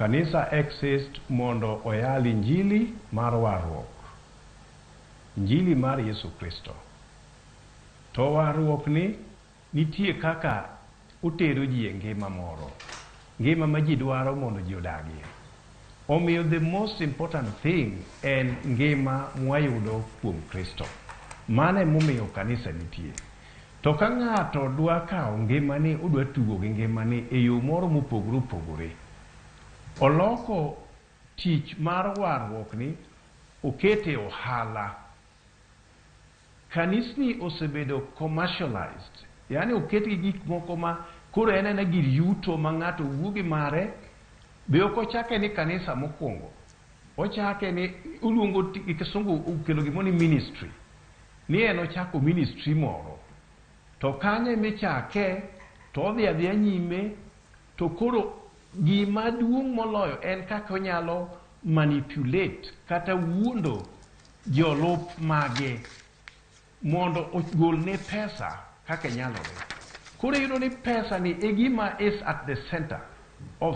Kanisa exist mondo oyal injili mar warruok. Injili mar Yesu Kristo. To warruok ni nitie kaka otero ji e ngima moro. Ngima ma ji dwaro mondo ji odagie. Omiyo the most important thing en ngima mwayudo kuom Kristo. Mano emomiyo kanisa nitie. To ka ng'ato dwa kawo ngimani, odwa tugo gi ngimani e yo moro mopogore opogore, oloko tich mar warruok ni okete ohala. Kanisni osebedo commercialized, yani oket gi gik moko ma koro en ena gir yuto ma ng'ato wuo gi mare, be ok ochake ni kanisa mokwongo. Ochake ni oluongo gi kisungu okelo gimoro ni ministry. Ni en ochako ministry moro. To kanyo emichake to odhi adhiya nyime to koro gima duong' moloyo en kaka onyalo manipulate kata wuondo jolup mage mondo ogolne pesa kaka nyalore. Koro iyudo ni pesa ni e gima is at the center of